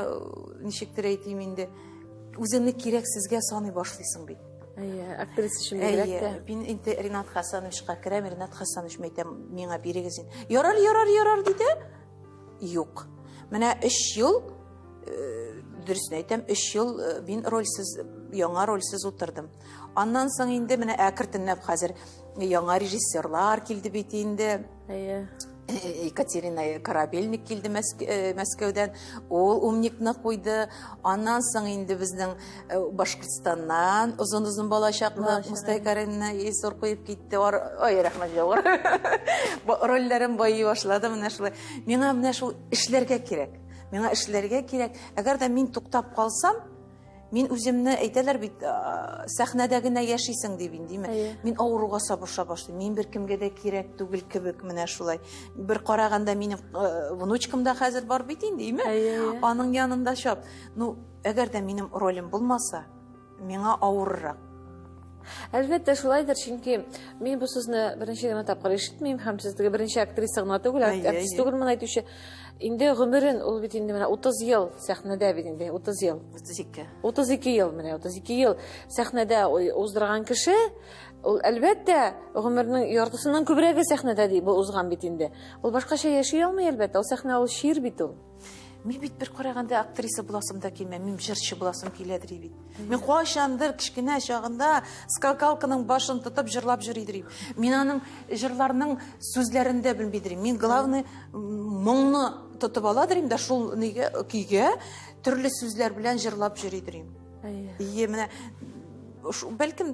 ничектер әйтим инде, үзеңне кирәксезгә саный башлыйсың бит. Әйе, актриса өчен бигрәк тә. Мин инде Ринат Хасановичка керәм, Ринат Хасанович әйтәм, миңа бирегез инде. Ярар, ярар, ярар диде. Юк. Менә 3 ел э, дөресен әйтәм, 3 ел э, мин рольсез, яңа рольсез утырдым. Аннан соң инде менә әкертенләп хәзер яңа режиссерлар килде бит инде. Әйе. Э, Екатерина Корабельник килде Мәскәүдән, ул умникны куйды. Аннан соң инде безнең Башкортстаннан озын-озын балачакны Мостай Кәримне Илсур куеп китте. Ой, рәхмәт җавыр. Рольләрем байый башлады менә шулай. Миңа менә шул эшләргә кирәк. Миңа эшләргә кирәк. Әгәр дә мин туктап калсам, мин үземне әйтәләр бит, сәхнәдә генә яшисең дип индиме. Мин авыруга сабыша башлыйм. Мин беркемгә дә кирәк түгел кебек менә шулай. Бер караганда минем внучкам да хәзер бар бит инде, име? Аның янында чап. Ну, әгәр дә минем ролем булмаса, миңа авыррак. Әлбәттә, шулайдыр, чөнки мин бу сүзне беренче генә тапкыр ишетмим һәм сез теге беренче актриса гына түгел, артист түгел моны әйтүче. Инде гомерен ул бит инде менә 30 ел сәхнәдә бит инде, 30 ел. 32. 32 ел менә, 32 ел сәхнәдә уздырган кеше, ул әлбәттә гомернең яртысыннан күбрәге сәхнәдә ди, бу узган бит инде. Ул башкача яши алмый әлбәттә, ул сәхнә ул чир бит ул. Мин бит бер караганда актриса буласым да килмә, мин җырчы буласым киләдер бит. Мин кайчандыр кечкенә чагында скакалканың башын тотып җырлап йөридер идем. Мин аның җырларының сүзләрен дә белмидер идем. Мин главный моңны тотып аладыр идем дә шул нигә көйгә төрле сүзләр белән җырлап йөридер идем. Ие, менә бәлкем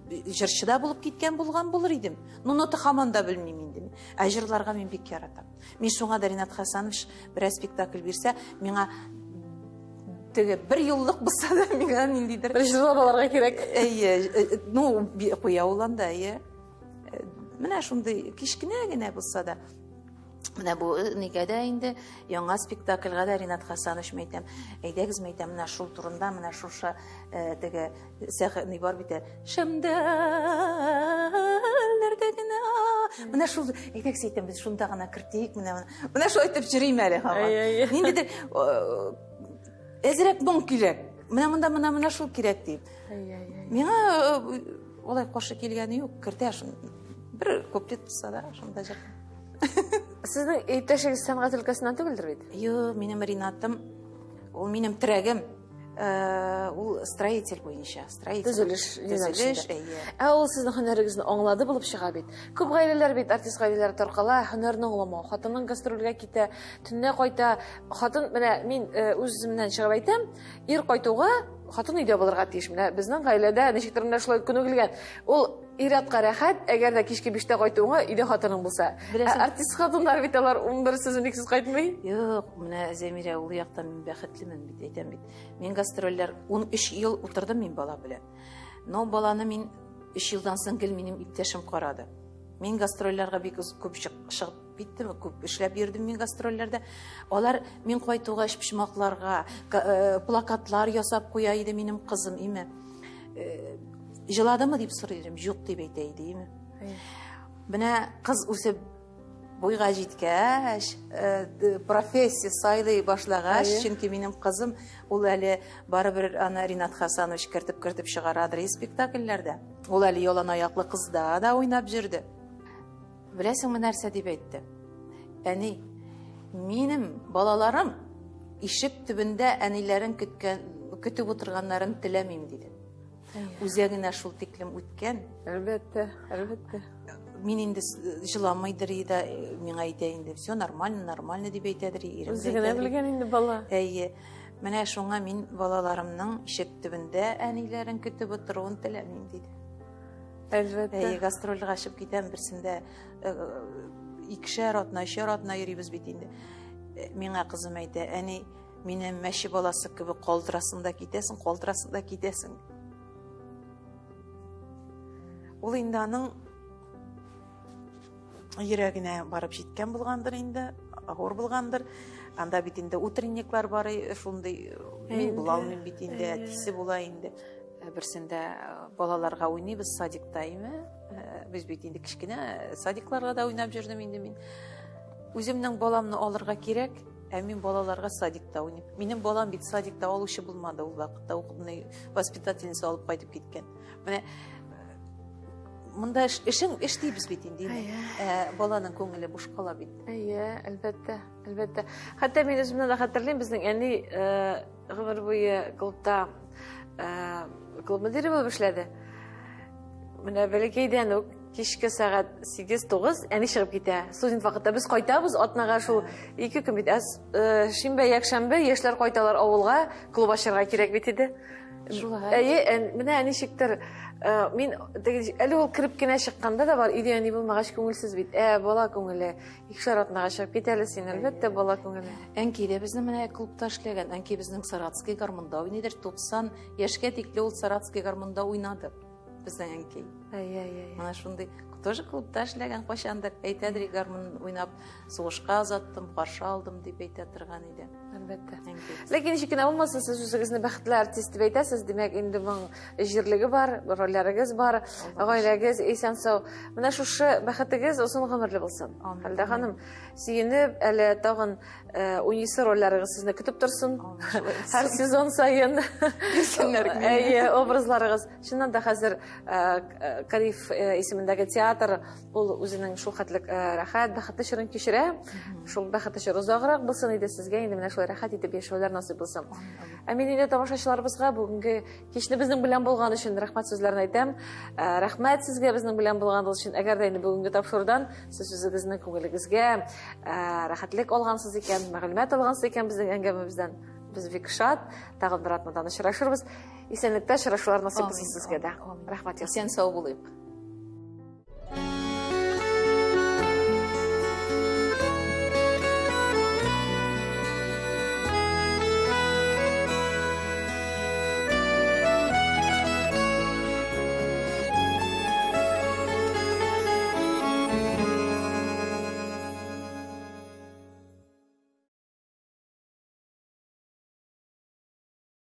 җырчы да булып киткән булган булыр идем. Но нота һаман да белмим инде. Ә җырларга мин бик яратам. Мин шуңа да Ринат Хасанович берәр спектакль бирсә, миңа теге бер юллык булса да миңа ниндидер бер җырлап алырга кирәк. Әйе, э, э, ну куя ул анда, әйе. Э, менә шундый кечкенә генә булса да. Менә бу нигә дә инде яңа спектакльгә дә Ринат Хасанович әйтәм, әйдәгез әйтәм, менә шул турында, менә шушы теге Сәхни бар бит ә. Шәмдәлләрдә генә. Менә шул, әйдәгез әйтәм, без шунда гына кертик, менә менә шулай итеп йөрим әле һаман. Ниндидер әзрәк моң кирәк. Менә монда менә менә шул кирәк дип. Миңа алай каршы килгәне юк, кертә шуны. Бер куплет булса да, шунда җыр. Сезнең иптәшегез сәнгать өлкәсеннән түгелдер бит? Юк, минем Ринатым, ул минем терәгем. Э, ул строитель буенча, строитель. Төзелеш, төзелеш, әйе. Ә ул сезнең һөнәрегезне аңлады булып чыга бит. Күп гаиләләр бит, артист гаиләләре таркала, һөнәрне аңламау. Хатының гастрольгә китә, төнлә кайта. Хатын, менә мин э, үземнән чыгып әйтәм, ир кайтуга хатын өйдә булырга тиеш. Менә безнең гаиләдә ничектер менә шулай күнегелгән. Ул ир-атка рәхәт, әгәр дә кичке биштә кайтуыңа өйдә хатының булса. Ә артист хатыннар бит алар 11-сез, 12-сез кайтмый. Юк, менә Зәмирә, ул яктан мин бәхетлемен бит, әйтәм бит. Мин гастрольләр 13 ел утырдым мин бала белән. Но баланы мин 3 елдан соң гел минем иптәшем карады. Мин гастрольләргә бик күп чыгып Биттеме, күп эшләп йөрдем мин гастрольләрдә. Алар мин кайтуга өчпочмакларга плакатлар ясап куя иде минем кызым, име. Җыладымы дип сорый идем, юк дип әйтә иде, име. Менә кыз үсеп буйга җиткәч, профессия сайлый башлагач, чөнки минем кызым ул әле барыбер аны Ринат Хасанович кертеп-кертеп чыгарадыр спектакльләрдә. Ул әле ялан аяклы кызда да уйнап йөрде. Беләсеңме нәрсә дип әйтте? Әни, минем балаларым ишек төбендә әниләрен көткән, көтеп утырганнарын теләмим, диде. Үзәгенә шул тиклем үткән. Әлбәттә, әлбәттә. Мин инде җыламыйдыр да, миңа әйтә инде, все нормально, нормально дип әйтәдер, ирем. Үзе генә белгән инде бала. Әйе. Менә шуңа мин балаларымның ишек төбендә әниләрен көтеп утыруын теләмим, диде. Әлбәттә. Әйе, гастрольгә чыгып китәм, берсендә э, икешәр атна, өчәр атна йөрибез бит инде. Э, миңа кызым әйтә, әни, мине мәче баласы кебек калдырасың да китәсең, калдырасың да китәсең. Ул инде аның йөрәгенә барып җиткән булгандыр инде, авыр булгандыр. Анда бит инде утренниклар бар, шундый мин була алмыйм бит инде, әтисе була инде. Э, берсендә э, балаларга уйныйбыз садикта име э, без бит инде кечкенә садикларга да уйнап йөрдем инде мин үземнең баламны алырга кирәк ә мин балаларга садикта уйныйм минем балам бит садикта алучы булмады ул вакытта воспитательница алып кайтып киткән менә монда эшең эш дибез бит инде ә, баланың күңеле буш кала бит әйе әлбәттә әлбәттә хәтта мин үземне дә хәтерлим безнең әни гомер буе клубта э, клуб мөдире булып эшләде. Менә бәләкәйдән үк кичке сәгать 8-9 әни чыгып китә. Студент вакытта без кайтабыз, атнага шул ике көн бит. Әз э, шимбә, якшәмбе яшьләр кайталар авылга, клуб ачарга кирәк бит иде. Шулай. Әйе, менә ничектер э, мин әле ул кереп кенә чыкканда да бар, өйдә әни булмагач күңелсез бит. Ә бала күңеле Икешәр атнага чыгып кит әле син, әлбәттә, бала күңеле. Әнки дә безнең менә клубта эшләгән. Әнки безнең Саратский гармунда уйныйдыр. 90 яшькә тикле ул Саратский гармунда уйнады. Безнең әнки. Әй-әй-әй. Менә шундый тоже клубта эшләгән кайчандыр. Әйтәдер, гармун уйнап сугышка озаттым, каршы алдым дип әйтә торган иде. Әлбәттә. Ләкин ничек кенә булмасын, сез үзегезне бәхетле артист дип әйтәсез. Димәк, инде моның җирлеге бар, рольләрегез бар, гаиләгез исән-сау. Менә шушы бәхетегез озын гомерле булсын. Хәлдә ханым, сөенеп, әле тагын э, уйныйсы рольләрегез сезне көтеп торсын. Һәр сезон саен. Әйе, образларыгыз. Чыннан да хәзер э, э, Кариф исемендәге театр ул үзенең шул хәтлек рәхәт, бәхетле чорын кичерә. Шул бәхетле чор озаграк булсын иде сезгә, инде менә шулай рәхәт итеп яшәүләр насыйп булсын. Ә мин инде тамашачыларыбызга бүгенге Кичне безнең белән булган өчен рәхмәт сүзләрен әйтәм. Э, рәхмәт сезгә безнең белән булганыгыз өчен. Әгәр дә инде бүгенге тапшырудан сез үзегезнең күңелегезгә э, рәхәтлек алгансыз икән, мәгълүмат алгансыз икән безнең әңгәмәбездән, без бик шат. Тагын бер атнадан очрашырбыз. Исәнлектә очрашулар насыйп булсын сезгә дә. Рәхмәт. Исән сау булыйк.